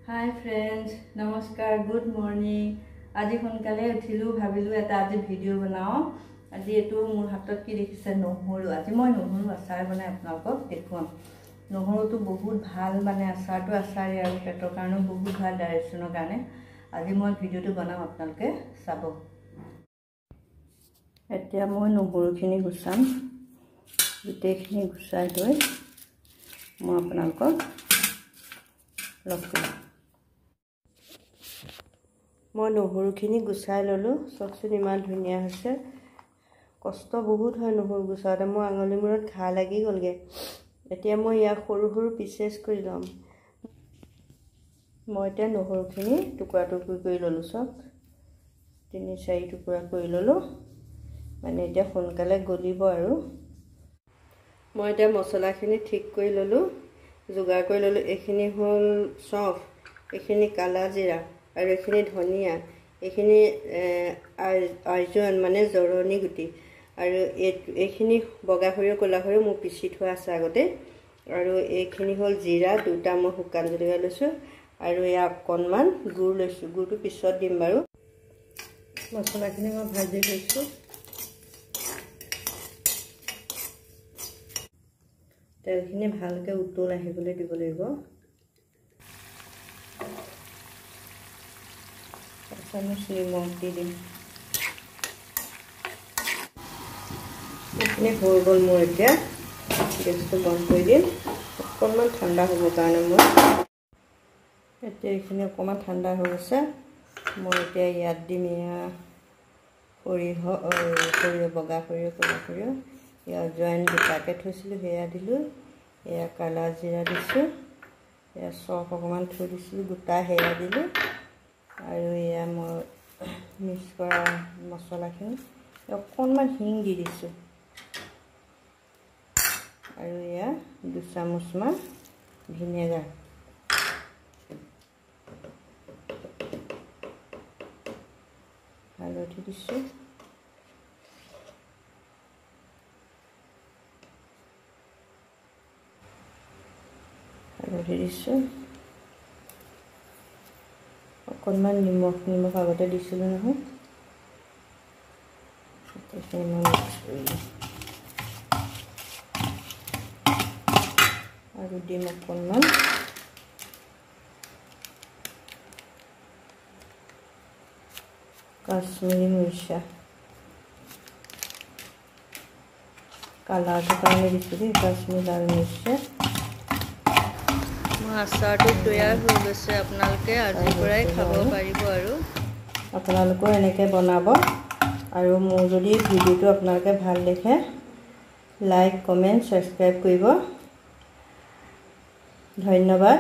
হাই friends, নমস্কাৰ, good morning. আজি সোনকালে উঠিলোঁ, ভাবিলোঁ এটা আজি ভিডিঅ' বনাওঁ। আজি এইটো মোৰ হাতত কি দেখিছে? নহৰু। আজি মই নহৰু আচাৰ বনাই আপোনালোকক দেখুৱাম। নহৰুটো বহুত ভাল, মানে আচাৰটো আচাৰেই আৰু পেটৰ কাৰণেও বহুত ভাল, ডাইজেশ্যনৰ কাৰণে। আজি মই ভিডিঅ'টো বনাম, আপোনালোকে চাব। এতিয়া মই নহৰুখিনি গুচাম। গোটেইখিনি গুচাই লৈ মই আপোনালোকক লগ কৰিম। মই নহৰুখিনি গুচাই ল'লোঁ। চাওকচোন, ইমান ধুনীয়া হৈছে। কষ্ট বহুত হয় নহৰু গুচাওঁতে, মোৰ আঙুলি মূৰত ঘাঁ লাগি গ'লগৈ। এতিয়া মই ইয়াক সৰু সৰু পিচেছ কৰি ল'ম। মই এতিয়া নহৰুখিনি টুকুৰা টুকুৰি কৰি ল'লোঁ। চাওক, 3-4 টুকুৰা কৰি ল'লোঁ, মানে এতিয়া সোনকালে গলিব। আৰু মই এতিয়া মছলাখিনি ঠিক কৰি ল'লোঁ, যোগাৰ কৰি ল'লোঁ। এইখিনি হ'ল চফ, এইখিনি কালা জিৰা আৰু এইখিনি ধনিয়া, এইখিনি আজোৱান মানে জৰণি গুটি, আৰু এইখিনি বগা সৰিয়হ, ক'লা সৰিয়হ মোৰ পিচি থোৱা আছে আগতে। আৰু এইখিনি হ'ল জিৰা, দুটা মই শুকান জলকীয়া লৈছোঁ, আৰু এয়া অকণমান গুড় লৈছোঁ। গুড়টো পিছত দিম বাৰু। মছলাখিনি মই ভাজি লৈছোঁ। তেলখিনি ভালকৈ উতল আহিবলৈ দিব লাগিব। এচামুচ নিমখ দি দিম। এইখিনি হৈ গ'ল মোৰ। এতিয়া গেছটো বন্ধ কৰি দিম, অকণমান ঠাণ্ডা হ'বৰ কাৰণে। মই এতিয়া এইখিনি অকণমান ঠাণ্ডা হৈ গৈছে। মই এতিয়া ইয়াত দিম এয়া সৰিয়হ, সৰিয়হ, বগা সৰিয়হ, ক'লা সৰিয়হ, এয়া জইন গোটাকৈ থৈছিলোঁ, সেয়া দিলোঁ। এয়া কালা জিৰা দিছোঁ, এয়া চফ অকণমান থৈ দিছিলোঁ গোটা, সেয়া দিলোঁ। আৰু এয়া মই মিক্স কৰা মছলাখিনি, অকণমান হিং দি দিছোঁ। আৰু এয়া দুচামুচমান ভিনেগাৰ। হালধি দিছোঁ। হালধি দিছোঁ, অকণমান নিমখ। নিমখ আগতে দিছিলোঁ নহয়। এইখিনি মই মিক্স কৰি দিম আৰু দিম অকণমান কাশ্মীৰী মিৰ্চা, কালাৰটোৰ কাৰণে দিছোঁ দেই, কাশ্মীৰ লাল মিৰ্চা। মোৰ আচাৰটো তৈয়াৰ হৈ গৈছে, আপোনালোকে আজিৰ পৰাই খাব পাৰিব। আৰু আপোনালোকেও এনেকৈ বনাব। আৰু মোৰ যদি ভিডিঅ'টো আপোনালোকে ভাল দেখে, লাইক, কমেণ্ট, ছাবস্ক্ৰাইব কৰিব। ধন্যবাদ।